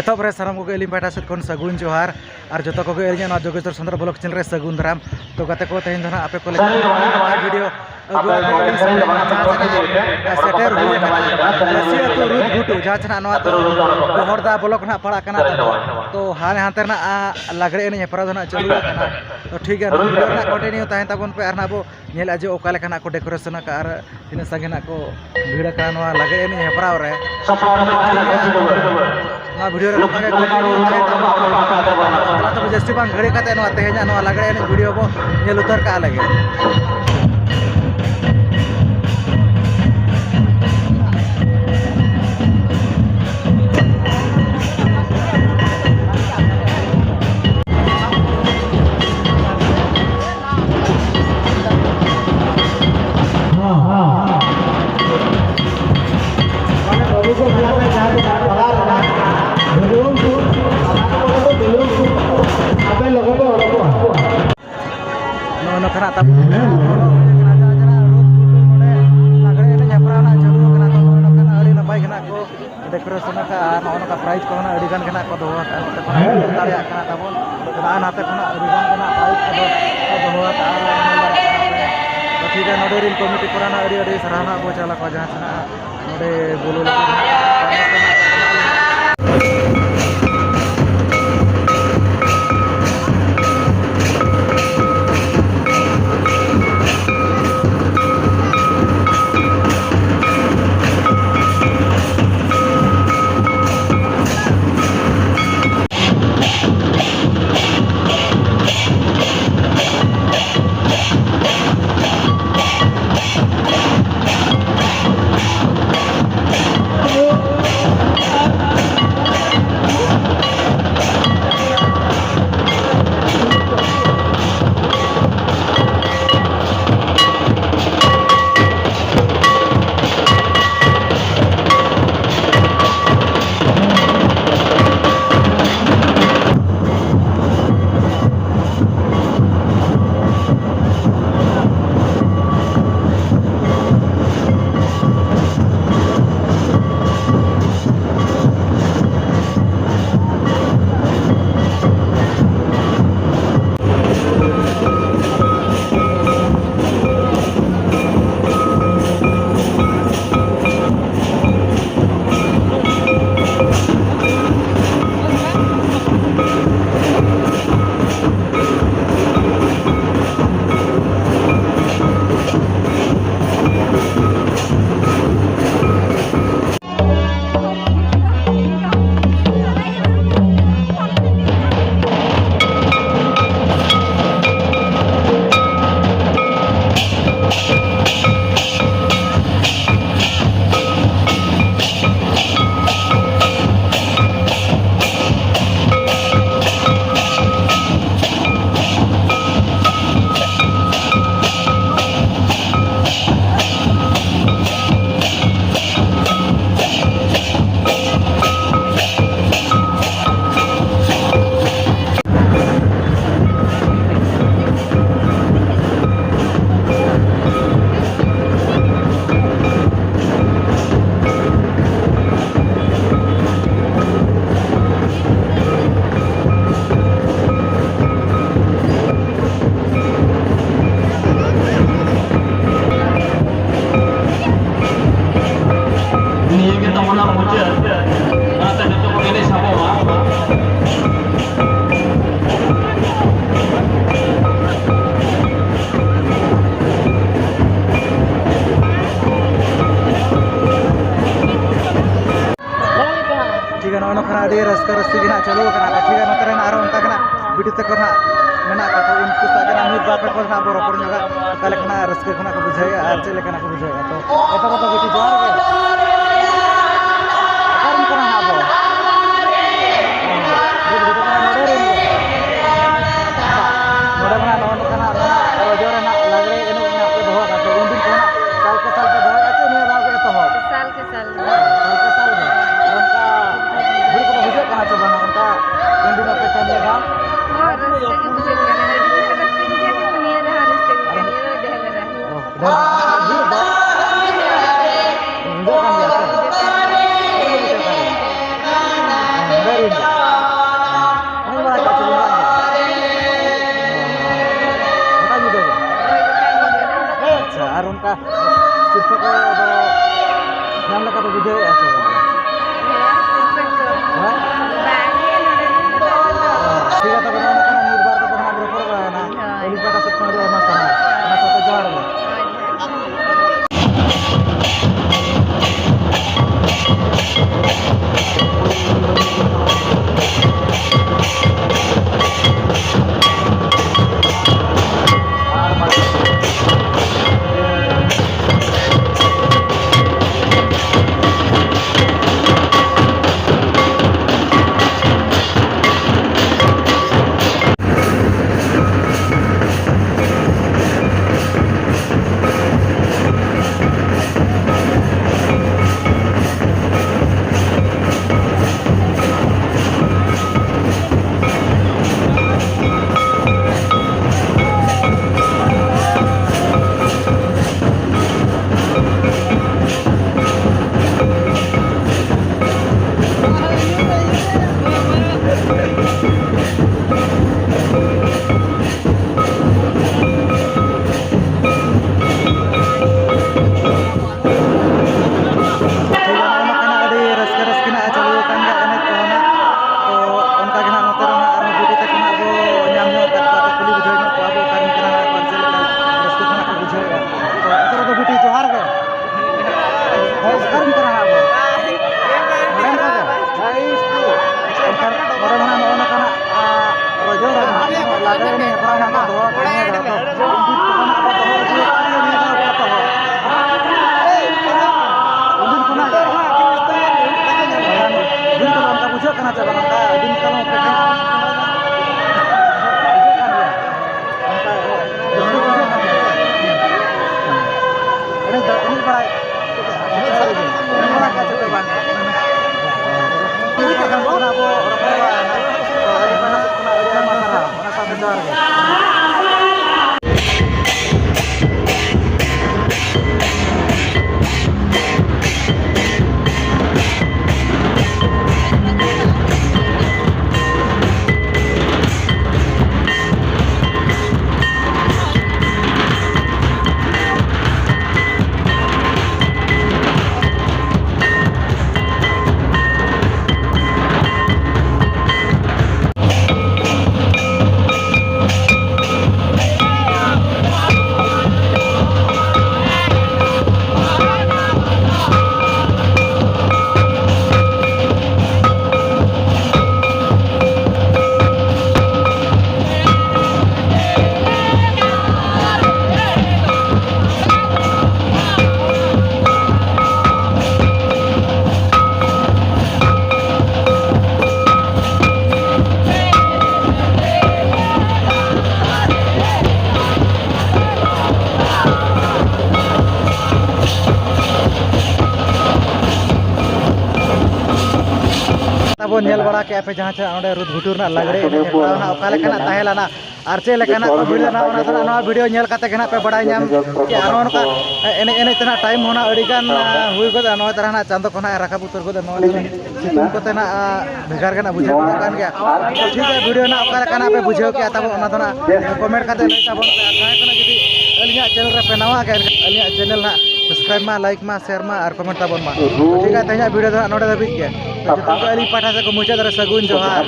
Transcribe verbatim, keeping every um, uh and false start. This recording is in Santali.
ᱮᱛᱚᱦᱚᱵ ᱨᱮ ᱥᱟᱱᱟᱢ ᱠᱚᱜᱮ ᱟᱹᱞᱤᱧ ᱯᱟᱦᱴᱟ ᱥᱮᱫ ᱠᱷᱚᱱ ᱥᱟᱹᱜᱩᱱ ᱡᱚᱦᱟᱨ᱾ ᱟᱨ ᱡᱚᱛᱚ ᱠᱚᱜᱮ ᱟᱹᱞᱤᱧᱟᱜ ᱱᱚᱣᱟ ᱡᱳᱜᱮᱥᱣᱚᱨ ᱥᱟᱱᱛᱟᱲ ᱵᱞᱚᱜ ᱪᱮᱱᱮᱞ ᱨᱮ ᱥᱟᱹᱜᱩᱱ ᱫᱟᱨᱟᱢ᱾ ᱛᱚ ᱜᱟᱛᱮ ᱠᱚ, ᱛᱮᱦᱮᱧ ᱫᱚ ᱱᱟᱦᱟᱜ ᱟᱯᱮ ᱠᱚ ᱞᱟᱹᱜᱤᱫ ᱱᱟᱣᱟ ᱵᱷᱤᱰᱤᱭᱳ ᱟᱹᱜᱩ ᱟᱠᱟᱫ ᱞᱤᱧ ᱥᱮ ᱱᱟᱦᱟᱜ, ᱡᱟᱦᱟᱸ ᱥᱮ ᱱᱟᱦᱟᱜ ᱥᱮᱴᱮᱨ ᱦᱩᱭ ᱟᱠᱟᱱᱟ ᱨᱟᱹᱥᱤ ᱟᱹᱛᱩ ᱨᱩᱫᱽ ᱜᱷᱩᱴᱩ, ᱡᱟᱦᱟᱸ ᱥᱮ ᱱᱟᱦᱟᱜ ᱱᱚᱣᱟ ᱫᱚ ᱵᱚᱦᱚᱲᱫᱟ ᱵᱞᱚᱠ ᱱᱟᱦᱟᱜ ᱯᱟᱲᱟᱜ ᱠᱟᱱᱟ᱾ ᱛᱚ ᱦᱟᱱᱮ ᱦᱟᱱᱛᱮ ᱨᱮᱱᱟᱜ ᱞᱟᱜᱽᱲᱮ ᱮᱱᱮᱡ ᱦᱮᱯᱨᱟᱣ ᱫᱚ ᱱᱟᱦᱟᱜ ᱪᱟᱹᱞᱩ ᱟᱠᱟᱱᱟ᱾ ᱛᱚ ᱴᱷᱤᱠ ᱜᱮᱭᱟ, ᱱᱚᱣᱟ ᱵᱷᱤᱰᱤᱭᱳ ᱨᱮᱱᱟᱜ ᱠᱚᱱᱴᱤᱱᱤᱭᱩ ᱛᱟᱦᱮᱱ ᱛᱟᱵᱚᱱ ᱯᱮ᱾ ᱟᱨ ᱱᱟᱦᱟᱜ ᱵᱚ ᱧᱮᱞᱟ ᱡᱮ ᱚᱠᱟ ᱞᱮᱠᱟ ᱱᱟᱜ ᱠᱚ ᱰᱮᱠᱳᱨᱮᱥᱚᱱ ᱟᱠᱟᱫᱼᱟ ᱟᱨ ᱛᱤᱱᱟᱹᱜ ᱥᱟᱸᱜᱮ ᱱᱟᱜ ᱠᱚ ᱵᱷᱤᱲ ᱟᱠᱟᱱᱟ ᱱᱚᱣᱟ ᱞᱟᱜᱽᱲᱮ ᱮᱱᱮᱡ ᱦᱮᱯᱨᱟᱣ ᱨᱮ᱾ ᱥᱟᱯᱲᱟᱣ ᱨᱮ ᱛᱟᱦᱮᱸ ᱞᱮᱱᱟ ᱵᱷᱤᱲ᱾ ᱱᱚᱣᱟ ᱵᱷᱤᱰᱤᱭᱳ ᱨᱮ ᱱᱚᱝᱠᱟ ᱜᱮ ᱠᱚᱱᱴᱤᱱᱤᱭᱩ ᱛᱟᱦᱮᱸ ᱛᱟᱵᱚᱱᱟ᱾ ᱫᱮᱞᱟ ᱛᱚᱵᱮ ᱡᱟᱹᱥᱛᱤ ᱵᱟᱝ ᱜᱷᱟᱹᱲᱤ ᱠᱟᱛᱮ ᱱᱚᱣᱟ ᱛᱮᱦᱮᱧᱟᱜ ᱱᱚᱣᱟ ᱞᱟᱜᱽᱲᱮ ᱮᱱᱮᱡ ᱵᱷᱤᱰᱤᱭᱳ ᱵᱚ ᱧᱮᱞ ᱩᱛᱟᱹᱨ ᱠᱟᱜᱼᱟ ᱞᱟᱹᱜᱤᱫ᱾ ᱦᱚᱸ, ᱦᱚᱸ᱾ ᱢᱟᱱᱮ ᱵᱟᱹᱵᱩ ᱠᱚ ᱢᱮᱱᱟᱜ ᱯᱮ ᱡᱟᱦᱟᱸ ᱛᱤᱱᱟᱹᱜ ᱯᱟᱲᱟ ᱨᱮᱱᱟᱜ ᱵᱩᱞᱩᱝ ᱠᱚ, ᱟᱯᱮ ᱞᱚᱜᱚᱱ ᱯᱮ ᱚᱰᱚᱠᱚᱜᱼᱟ᱾ ᱱᱚᱜᱼᱚ ᱱᱚᱝᱠᱟᱱᱟᱜ ᱛᱟᱵᱚᱱ ᱦᱮᱸ᱾ ᱱᱚᱰᱮ ᱞᱟᱜᱽᱲᱮ ᱮᱱᱮᱡ ᱦᱮᱯᱨᱟᱣ ᱨᱮᱱᱟᱜ ᱪᱟᱹᱞᱩ ᱟᱠᱟᱱᱟ᱾ ᱛᱚ ᱱᱚᱜᱼᱚ ᱱᱚᱝᱠᱟᱱᱟᱜ ᱟᱹᱰᱤ ᱱᱟᱯᱟᱭ ᱜᱮ ᱱᱟᱜ ᱠᱚ ᱰᱮᱠᱳᱨᱮᱥᱚᱱ ᱟᱠᱟᱫᱼᱟ᱾ ᱟᱨ ᱱᱚᱜᱼᱚ ᱱᱚᱝᱠᱟ ᱯᱨᱟᱭᱤᱡᱽ ᱠᱚᱦᱚᱸ ᱱᱟᱜ ᱟᱹᱰᱤ ᱜᱟᱱ ᱜᱮ ᱱᱟᱜ ᱠᱚ ᱫᱚᱦᱚ ᱟᱠᱟᱫᱼᱟ᱾ ᱱᱚᱛᱮ ᱠᱷᱚᱱᱟᱜ ᱦᱮᱸ᱾ ᱫᱟᱲᱮᱭᱟᱜ ᱠᱟᱱᱟ ᱛᱟᱵᱚᱱ᱾ ᱟᱨ ᱱᱟᱛᱮ ᱠᱷᱚᱱᱟᱜ ᱟᱹᱰᱤ ᱜᱟᱱ ᱜᱮ ᱱᱟᱜ ᱯᱨᱟᱭᱤᱡᱽ ᱠᱚᱫᱚ ᱠᱚ ᱫᱚᱦᱚ ᱟᱠᱟᱫᱼᱟ᱾ ᱧᱮᱞ ᱫᱟᱲᱮᱭᱟᱜ ᱠᱟᱱᱟ ᱯᱮ᱾ ᱛᱚ ᱴᱷᱤᱠ ᱜᱮᱭᱟ, ᱱᱚᱰᱮ ᱨᱮᱱ ᱠᱚᱢᱤᱴᱤ ᱠᱚᱨᱮᱱᱟᱜ ᱟᱹᱰᱤ ᱟᱹᱰᱤ ᱥᱟᱨᱦᱟᱣ ᱱᱟᱜ ᱵᱚ ᱪᱟᱞ ᱟᱠᱚᱣᱟ, ᱡᱟᱦᱟᱸ ᱥᱮᱱᱟᱜ ᱱᱚᱰᱮ ᱵᱚᱞᱚ ᱞᱟᱹᱜᱤᱫ ᱱᱟᱜ ᱯᱟᱨᱢᱤᱥᱚᱱ ᱱᱟᱜ ᱠᱚ ᱮᱢᱟᱜ ᱞᱤᱧᱟ᱾ ᱟᱹᱰᱤ ᱨᱟᱹᱥᱠᱟᱹ ᱨᱟᱹᱥᱠᱤ ᱜᱮ ᱱᱟᱜ ᱪᱟᱹᱞᱩ ᱟᱠᱟᱱᱟ᱾ ᱴᱷᱤᱠ ᱜᱮᱭᱟ, ᱱᱚᱛᱮ ᱨᱮ ᱱᱟᱜ ᱟᱨᱚ ᱚᱱᱠᱟ ᱜᱮ ᱱᱟᱜ ᱵᱤᱴᱤ ᱛᱟᱠᱚ ᱱᱟᱜ ᱢᱮᱱᱟᱜ ᱠᱚᱣᱟ, ᱩᱱᱠᱩ ᱥᱟᱶ ᱜᱮ ᱱᱟᱜ ᱢᱤᱫ ᱵᱟᱨ ᱯᱮ ᱠᱚ ᱱᱟᱜ ᱵᱚ ᱨᱚᱯᱚᱲ ᱧᱚᱜᱟ, ᱚᱠᱟ ᱞᱮᱠᱟᱱᱟᱜ ᱨᱟᱹᱥᱠᱟᱹ ᱠᱷᱚᱱᱟᱜ ᱠᱚ ᱵᱩᱡᱷᱟᱹᱣᱮᱫᱼᱟ ᱟᱨ ᱪᱮᱫ ᱞᱮᱠᱟᱱᱟᱜ ᱠᱚ ᱵᱩᱡᱷᱟᱹᱣᱮᱫᱼᱟ᱾ ᱛᱚ ᱮᱛᱚᱦᱚᱵ ᱫᱚ ᱵᱤᱴᱤ ᱡᱚᱦᱟᱨ ᱜᱮ᱾ ᱚᱠᱟ ᱨᱮᱱ ᱠᱟᱱᱟ ᱦᱟᱸᱜ ᱟᱵᱚ? ᱱᱚᱰᱮ ᱨᱮᱱ ᱜᱮ᱾ ᱱᱚᱰᱮ ᱢᱟ ᱱᱚᱜᱼᱚ ᱱᱚᱝᱠᱟᱱᱟᱜ ᱱᱚᱣᱟ ᱨᱚᱡᱚ ᱨᱮᱱᱟᱜ ᱞᱟᱜᱽᱲᱮ ᱮᱱᱮᱡ ᱨᱮᱱᱟᱜ ᱯᱮ ᱫᱚᱦᱚ ᱟᱠᱟᱫ ᱛᱚ, ᱩᱱᱫᱤᱱ ᱠᱷᱚᱱᱟᱜ ᱥᱟᱞ ᱠᱮ ᱥᱟᱞ ᱯᱮ ᱫᱚᱦᱚᱭᱮᱫᱼᱟ ᱥᱮ ᱱᱤᱭᱟᱹ ᱫᱷᱟᱣ ᱜᱮ ᱮᱛᱚᱦᱚᱵ? ᱥᱟᱞ ᱠᱮ ᱥᱟᱞ᱾ ᱥᱟᱞ ᱠᱮ ᱥᱟᱞ ᱜᱮ᱾ ᱟᱨ ᱚᱱᱠᱟ ᱵᱷᱤᱲ ᱠᱚᱫᱚ ᱵᱩᱡᱷᱟᱹᱜ ᱠᱟᱱᱟ ᱪᱮ ᱵᱟᱝᱟ ᱚᱱᱠᱟ ᱩᱱᱫᱤᱱ ᱟᱯᱮ ᱠᱷᱚᱱ ᱱᱤᱭᱟᱹ ᱫᱷᱟᱣ? ᱦᱚᱸ, ᱨᱟᱹᱥᱠᱟᱹ ᱜᱮ ᱵᱩᱡᱷᱟᱹᱜ ᱠᱟᱱᱟ᱾ ᱟᱹᱰᱤ ᱫᱤᱱ ᱠᱷᱚᱱ ᱨᱟᱹᱥᱠᱟᱹ ᱵᱩᱡᱷᱟᱹᱜ ᱠᱟᱱᱟ, ᱱᱤᱭᱟᱹ ᱫᱷᱟᱣ ᱨᱟᱹᱥᱠᱟᱹ ᱵᱩᱡᱷᱟᱹᱜ ᱠᱟᱱᱟ, ᱱᱤᱭᱟᱹ ᱫᱷᱟᱣ ᱰᱷᱮᱨ ᱫᱷᱟᱨᱟ᱾ ᱚ, ᱰᱷᱮᱨ ᱫᱷᱟᱨᱟ᱾ ᱵᱷᱤᱲ ᱫᱚ? ᱵᱩᱡᱷᱟᱹᱜ ᱠᱟᱱ ᱜᱮᱭᱟ ᱥᱮ? ᱵᱩᱡᱷᱟᱹᱜ ᱠᱟᱱ ᱜᱮᱭᱟ᱾ ᱚ, ᱱᱚᱰᱮ ᱨᱮᱱ ᱜᱮ᱾ ᱚ, ᱚᱱᱟ ᱵᱟᱲᱟ ᱠᱟᱜ ᱪᱮ ᱵᱟᱝ? ᱜᱚᱴᱟ ᱧᱤᱫᱟᱹ ᱜᱮ? ᱦᱳᱭ, ᱜᱚᱴᱟ ᱧᱤᱫᱟᱹ ᱜᱮ᱾ ᱟᱪᱪᱷᱟ, ᱟᱨ ᱚᱱᱠᱟ ᱥᱤᱨᱯᱟᱹ ᱠᱚᱫᱚ ᱧᱟᱢ ᱞᱮᱠᱟ ᱯᱮ ᱵᱩᱡᱷᱟᱹᱣᱮᱫᱼᱟ ᱥᱮ ᱵᱟᱝ? ᱦᱮᱸ, ᱥᱤᱨᱯᱟᱹ ᱠᱚ᱾ ᱦᱮᱸ? ᱵᱟᱝ ᱜᱮ, ᱱᱚᱰᱮ ᱫᱚ ᱵᱟᱝ ᱫᱚ᱾ ᱚ, ᱴᱷᱤᱠ ᱜᱮᱭᱟ, ᱛᱚᱵᱮ ᱱᱚᱜᱼᱚ ᱱᱚᱝᱠᱟᱱᱟᱜ ᱢᱤᱫ ᱵᱟᱨ ᱠᱟᱛᱷᱟ ᱱᱟᱦᱟᱜ ᱵᱚᱱ ᱨᱚᱯᱚᱲ ᱵᱟᱲᱟᱭᱟ ᱱᱟᱦᱟᱜ᱾ ᱦᱳᱭ᱾ ᱟᱹᱞᱤᱧ ᱯᱟᱦᱴᱟ ᱥᱮᱫ ᱠᱷᱚᱱ ᱟᱹᱰᱤ ᱟᱭᱢᱟ ᱥᱟᱨᱦᱟᱣ᱾ ᱚᱱᱟ ᱥᱟᱶᱛᱮ ᱡᱚᱦᱟᱨ ᱜᱮ᱾ ᱦᱳᱭ, ᱡᱚᱦᱟᱨ᱾ ᱵᱚᱱ ᱧᱮᱞ ᱵᱟᱲᱟ ᱠᱮᱫᱼᱟ ᱯᱮ ᱡᱟᱦᱟᱸ ᱪᱮ ᱚᱸᱰᱮ ᱨᱩᱫ ᱜᱷᱩᱴᱩ ᱨᱮᱱᱟᱜ ᱞᱟᱜᱽᱲᱮ ᱮᱱᱮᱡ ᱦᱮᱯᱨᱟᱣ ᱱᱟᱜ ᱚᱠᱟ ᱞᱮᱠᱟᱱᱟᱜ ᱛᱟᱦᱮᱸ ᱞᱮᱱᱟ ᱟᱨ ᱪᱮᱫ ᱞᱮᱠᱟᱱᱟᱜ ᱠᱚ ᱵᱷᱤᱲ ᱞᱮᱱᱟ, ᱚᱱᱟ ᱫᱚ ᱱᱟᱜ ᱱᱚᱣᱟ ᱵᱷᱤᱰᱤᱭᱳ ᱧᱮᱞ ᱠᱟᱛᱮ ᱜᱮ ᱱᱟᱜ ᱯᱮ ᱵᱟᱲᱟᱭ ᱧᱟᱢ ᱠᱮᱜᱼᱟ᱾ ᱱᱚᱜᱼᱚ ᱱᱚᱝᱠᱟ ᱮᱱᱮᱡ ᱮᱱᱮᱡ ᱛᱮ ᱱᱟᱜ ᱴᱟᱭᱤᱢ ᱦᱚᱸ ᱱᱟᱜ ᱟᱹᱰᱤ ᱜᱟᱱ ᱦᱩᱭ ᱜᱚᱫᱚᱜᱼᱟ᱾ ᱱᱚᱜᱼᱚᱭ ᱛᱟᱨᱟ ᱱᱟᱜ ᱪᱟᱸᱫᱚ ᱠᱚ ᱱᱟᱜ ᱮ ᱨᱟᱠᱟᱵ ᱩᱛᱟᱹᱨ ᱜᱚᱫᱚᱜᱼᱟ᱾ ᱱᱚᱣᱟ ᱫᱚ ᱥᱤᱛᱩᱝ ᱠᱚᱛᱮ ᱱᱟᱜ ᱵᱷᱮᱜᱟᱨ ᱜᱮ ᱱᱟᱜ ᱵᱩᱡᱷᱟᱹᱣ ᱜᱚᱫᱚᱜ ᱠᱟᱱ ᱜᱮᱭᱟ᱾ ᱴᱷᱤᱠ ᱜᱮᱭᱟ, ᱵᱷᱤᱰᱤᱭᱳ ᱱᱟᱜ ᱚᱠᱟ ᱞᱮᱠᱟᱱᱟᱜ ᱯᱮ ᱵᱩᱡᱷᱟᱹᱣ ᱠᱮᱜᱼᱟ ᱛᱟᱵᱚ, ᱚᱱᱟ ᱫᱚ ᱱᱟᱜ ᱠᱚᱢᱮᱱᱴ ᱠᱟᱛᱮ ᱞᱟᱹᱭ ᱛᱟᱵᱚᱱ ᱯᱮ᱾ ᱟᱨ ᱡᱟᱦᱟᱸᱭ ᱠᱚ ᱱᱟᱜ ᱡᱩᱫᱤ ᱟᱹᱞᱤᱧᱟᱜ ᱪᱮᱱᱮᱞ ᱨᱮ ᱯᱮ ᱱᱟᱣᱟ ᱜᱮ, ᱟᱹᱞᱤᱧᱟᱜ ᱪᱮᱱᱮᱞ ᱱᱟᱜ ᱥᱟᱵᱥᱠᱨᱟᱭᱤᱵᱽ ᱢᱟ, ᱞᱟᱭᱤᱠ ᱢᱟ, ᱥᱮᱭᱟᱨ ᱢᱟ ᱟᱨ ᱠᱚᱢᱮᱱᱴ ᱛᱟᱵᱚᱱ ᱢᱟ᱾ ᱴᱷᱤᱠ ᱜᱮᱭᱟ, ᱛᱮᱦᱮᱧᱟᱜ ᱵᱷᱤᱰᱤᱭᱳ ᱫᱚ ᱱᱟᱜ ᱱᱚᱰᱮ ᱫᱷᱟᱹᱵᱤᱡ ᱜᱮ᱾ ᱡᱚᱛᱚ ᱜᱮ ᱟᱹᱞᱤᱧ ᱯᱟᱦᱴᱟ ᱥᱮᱫ ᱠᱷᱚᱱ ᱢᱩᱪᱟᱹᱫ ᱨᱮ ᱥᱟᱹᱜᱩᱱ ᱡᱚᱦᱟᱨ᱾